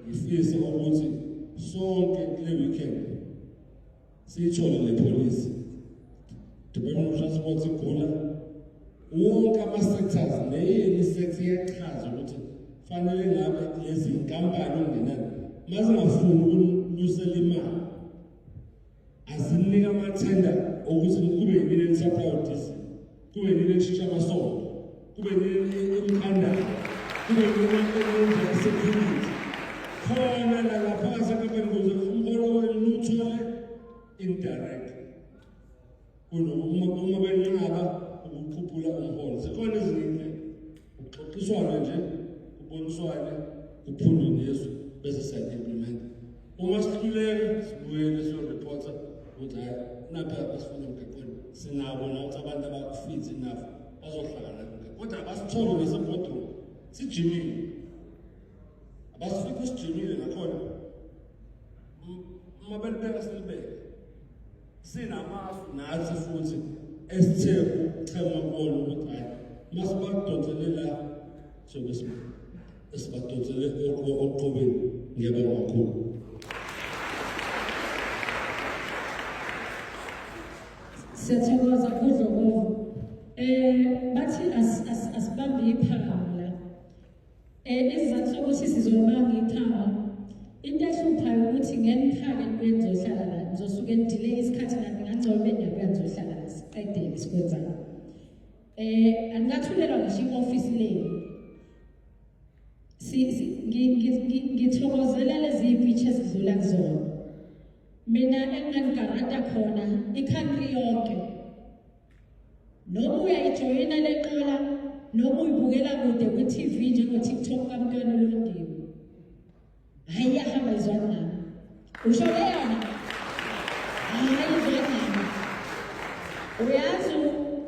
ngifisa ukuthi sonke kule weekend siyithole le policy. Department of Transport igula wonke ama-sectors, neyeni sector iyachaza ukuthi fanele ngabe lezi nkampani okungenani mazingafuni ukunyusela imali azinike amathenda okuthi kube yinini enisapha diesel, kube yinini eshintsha amasondo, kube yinini emkhandayo, kube yinini eyenza i-security khona la ngaphakathi enkampanini, ukuze umholo wenu niwuthole indirect uma benqaba ukukhuphula umholo. Zikhona ezinye indlela, kuxoxiswane nje, kuboniswane, kuphundwe nezwe, bese siya-implementa. Uma sihluleka sibuyele siyoreporta ukuthi hhayi, napha basifuna emgaqweni, sinabo nathi abantu aba-fit enough bazohlala la emgaqweni, kodwa abasithole nasebhodroom sijimile, abasifice sijimile nakhona. Uma belibeka silibeke, sinamasu nathi futhi esithe ukuchema kuwona ukuthi hhayi, masibadonsele la sobe esibadonsele oqobeni. Ngiyabonga kakhulu. Siyathokoza kudlokovu. Bathi asibambe iphanga la. Isizathu sokuthi sizolibanga iphanga into ehluphayo ukuthi ngeniphake entweni nizohlala la nizosuke nidelay isikhathi nani ngangcono ube niyabuya nizohlala la siqedele sikwenzayo. Angingathulelwa ngisho i-office lenu. Ngithokozela lezi iy'pitshi ezidlula kuzona. Mina enginganigaranta khona i-country yonke noma uyayijoyina le nqola noma uyibukela kude kwi-TV njengo-TikTok kaMntwana Londiwe, hhayi iyahamba izwani nami, usho ke yona, hhayi izwani nami. Uyazi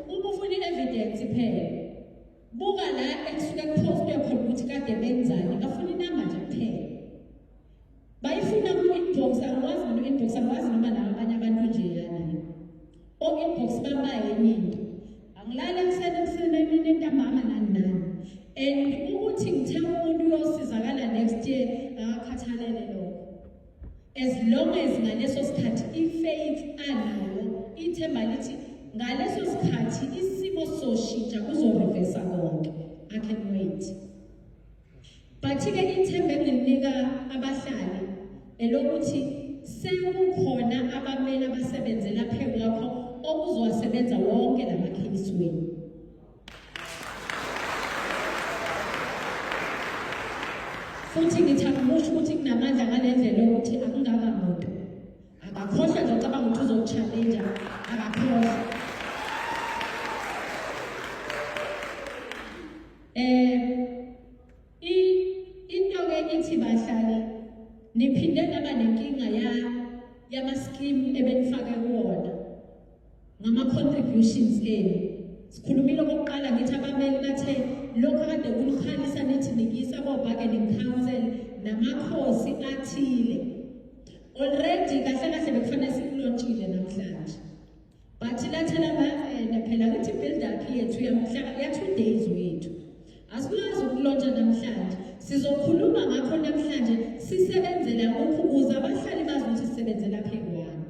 uma ufuna i-evidence phela buka la ekusuke kuphostwe khona ukuthi kade benzani, bafuna inamba nje kuphela. Bayifuna ku-inbox, angikwazi mina u-inbox, angikwazi noma laba abanye abantu nje yana o-inbox bamba enye into. Angilali ekuseni ekuseni emini entambama nani nani. And ukuthi ngithe umuntu uyosizakala next year akakhathalele lokho. As long as ngaleso sikhathi i-faith anayo, ithemba lithi ngaleso sikhathi isimo soshintsha kuzorivesa konke. I can wait. But-ke ithemba engilinika abahlali elokuthi sekukhona abameli abasebenzela phezu kwakho okuzowasebenza wonke la makheyisi wenu. Futhi ngithi angimusho ukuthi kunamandla ngale ndlela yokuthi akungaka muntu akakhohlwa nje ucabanga ukuthi uzoku-challenge akakhohlwa. Into ke ithi bahlali niphinde naba nenkinga ya yama scheme ebenifake kuwona ngama contributions enu. Sikhulumile okokuqala ngithi abameli bathe lokho kade kunikhalisa nithi nikisa ko bargaining council namakhosi athile. Already kahle kahle bekufanele sikulontshile namhlanje. But lathela ene phela ukuthi build up yethu yamhla ya 2 days wethu. Asikwazi ukulontsha namhlanje. Sizokhuluma ngakho namhlanje sisebenzela ukho ukuze abahlali bazi ukuthi sisebenzela phekwani.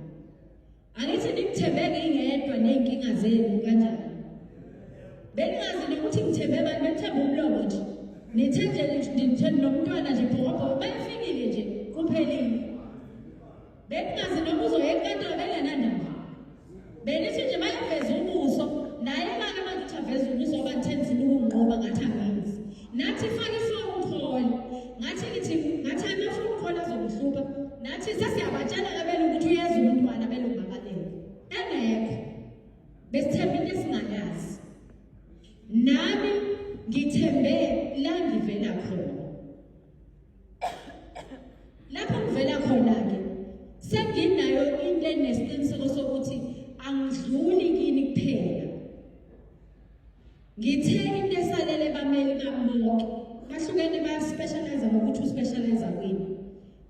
Angithi ningithembe ngingedwa nezinkinga zenu kanjani. Bengingazi nokuthi ngithembe bani, bengithembe umlomo nje. Nithe nje nithe nomntwana nje bhokobhoko bayifikile nje kuphelile. Bengingazi noma uzoya enkantolo bengenandaba. Benithi nje bayaveza ubuso naye make manje uthi aveze ubuso ngoba ngithe ngifuna ukunqoba ngathi angenzi. Nathi faka i-phone call. Ngathi ngithi ngathi ama-phone call azokuhlupha. Nathi sesiyabatshela abelu ukuthi uyeza umntwana abelungu babaleke. Engekho. Besithemba into esingayazi. Nami ngithembe la ngivela khona. Lapho ngivela khona-ke senginayo into enesiqiniseko sokuthi angidluli kini kuphela. Ngithe into esalele bameli bami bonke bahlukene bayaspecialize ngokuthi uspecialize kwini.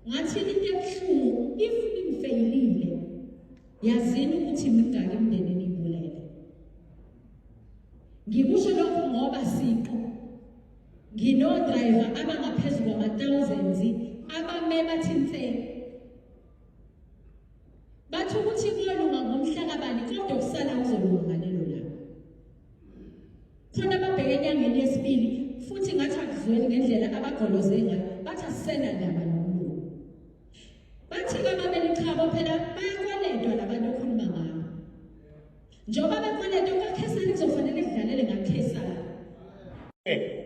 Ngathi into ebuhlungu if ngifeyilile yazini ukuthi mingaki imindeni eniyibulele. Ngikusho lokho ngoba siqu ngino-driver abangaphezu kwama-thousands abame bathi nse bathi ukuthi kuyolunga ngomhla kabani kodwa kusala kuzolunga ngalelo langa. Khona ababheke enyangeni yesibili futhi ngathi akuzweni ngendlela abagoloze ngayo, bathi asisenandaba nomlungu. Bathi-ke abameli chabo phela bayakweletwa labantu okhuluma ngabo. Njengoba bekweletwa kwaKhesari kuzofanele kudlalele ngaKhesari.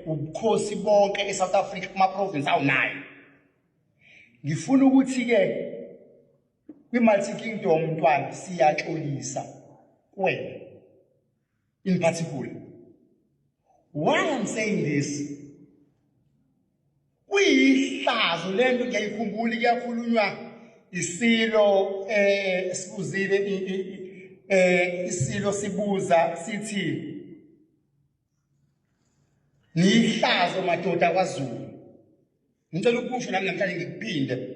Ubukhosi bonke eSouth Africa kuma province awu-9. Ngifuna ukuthi ke kwi-Multi Kingdom mntwana siyaxolisa kuwena in particular. Why I'm saying this? Kuyihlazo lento ngiyayikhumbula kuyakhulunywa isilo sibuzile isilo sibuza sithi niyihlazo madoda kwaZulu. Ngicela ukusho nami namhlanje ngikuphinde.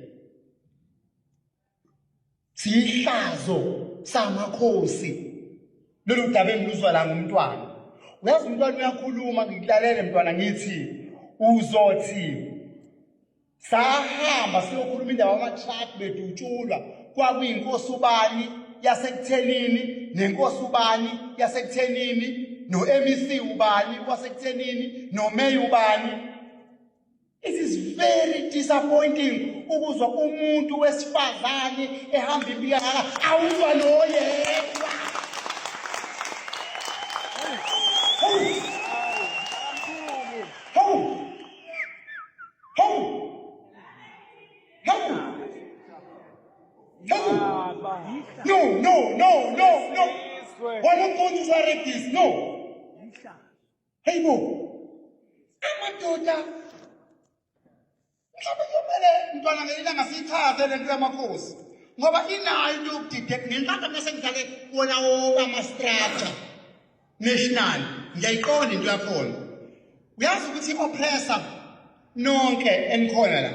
Siyihlazo samakhosi. Lolu daba engiluzwa la ngumntwana. Uyazi umntwana uyakhuluma ngikulalele mntwana ngithi uzothi sahamba siyokhuluma indaba yama-truck bedutshulwa kwakuyinkosi ubani yasekuthenini nenkosi ubani yasekuthenini no-MEC ubani wasekuthenini nomeya ubani. It is very disappointing ukuzwa umuntu wesifazane ehamba impi kangaka awuzwa noyedwa. Hawu! Hawu! Hawu! Hawu! No, no, no, no, no. We're not going to tolerate this. No. Hey bo. Amadoda. Mhlawumbe kuyomele mntwana ngelinye siyichaze le nto yamakhosi. Ngoba inayo into yokudideka ngenhlanhla mina sengidlale kuwona wonke ama-structure national ngiyayiqonda into yakhona. Uyazi ukuthi i-oppressor nonke enikhona la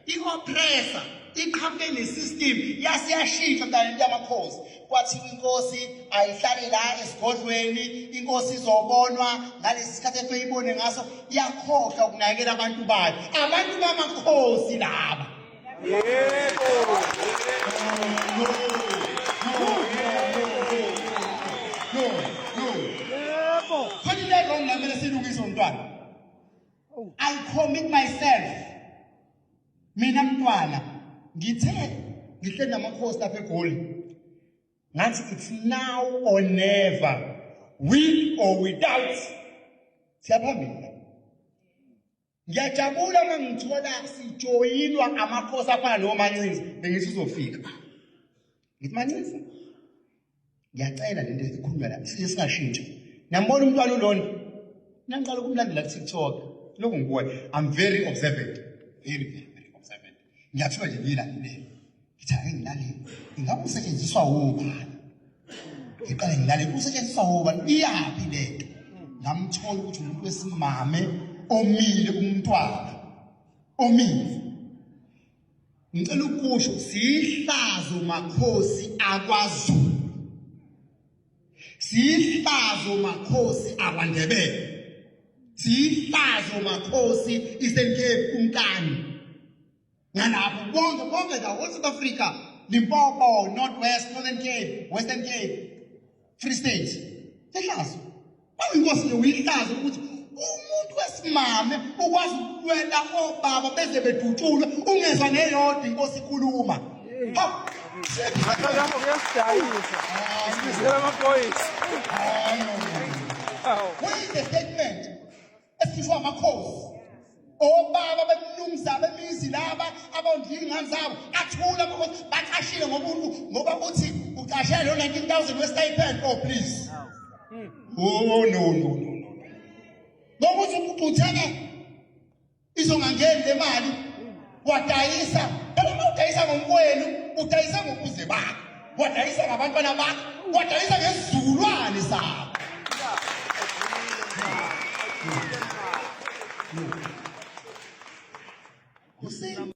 i-oppressor iqhamuke ne-system yase yashintsha mntana into yamakhosi kwathiwa inkosi ayihlale la esigodlweni inkosi izobonwa ngalesi sikhathi efeyibone ngaso yakhohlwa ukunakekela abantu bayo abantu bamakhosi laba. Yebo. No, no. Yebo. Khona into e-wrong la kumele siyilungise umntwana. I commit myself. Mina mntwana ngithe ngihleli namakhosi lapha eGoli. Ngathi it's now or never, with or without. Siyaphambili. Ngiyajabula uma ngithola sijoyinwa amakhosi afana noMancinza, bengithi uzofika. Ngithi Mancinza, ngiyacela lento ekhulunywa la size singashintsha. Niyambona umntwana ulona? Ngiqala ukumlandela ku-TikTok. Lokhu ngibuka, I'm very observant. Very, very, very observant. Ngiyathuka nje ngiyilalele. Ngithi ake ngilalele. Ingabe usetshenziswa wobani? Ngiqale ngilalele usetshenziswa wobani? Iyaphi lento? Ngamthola ukuthi umuntu wesimame omile umntwana. Omile. Ngicela ukusho sihlazo makhosi akwaZulu. Sihlazo makhosi akwaNdebele. Sihlazo makhosi Eastern Cape kumkani. Ngalapho bonke bonke la all South Africa, Limpopo, North West, Northern Cape, Western Cape, Free State. Ihlazo. Bawinkosi nje uyihlazo ukuthi umuntu wesimame ukwazi ukulwela obaba beze bedutshulwe ungezwa neyodwa inkosi ikhuluma. Ha! Lapho kuyasidayisa. Sibizela amaphoyisa. Where is the statement? Esikhishwa amakhosi. Obaba bemnumza bemizi laba abondla iy'ngane zabo athula amakhosi bacashile ngobuntu ngoba uthi ucashele lo 19,000 we-stipend. Oh please. Oh no no no no. Ngoba uthi ubutheke izongangeni le mali wadayisa. Phela uma udayisa ngomkwenu udayisa ngobuze bakho, wadayisa ngabantwana bakho, wadayisa ngesizukulwane sakho. Kusini?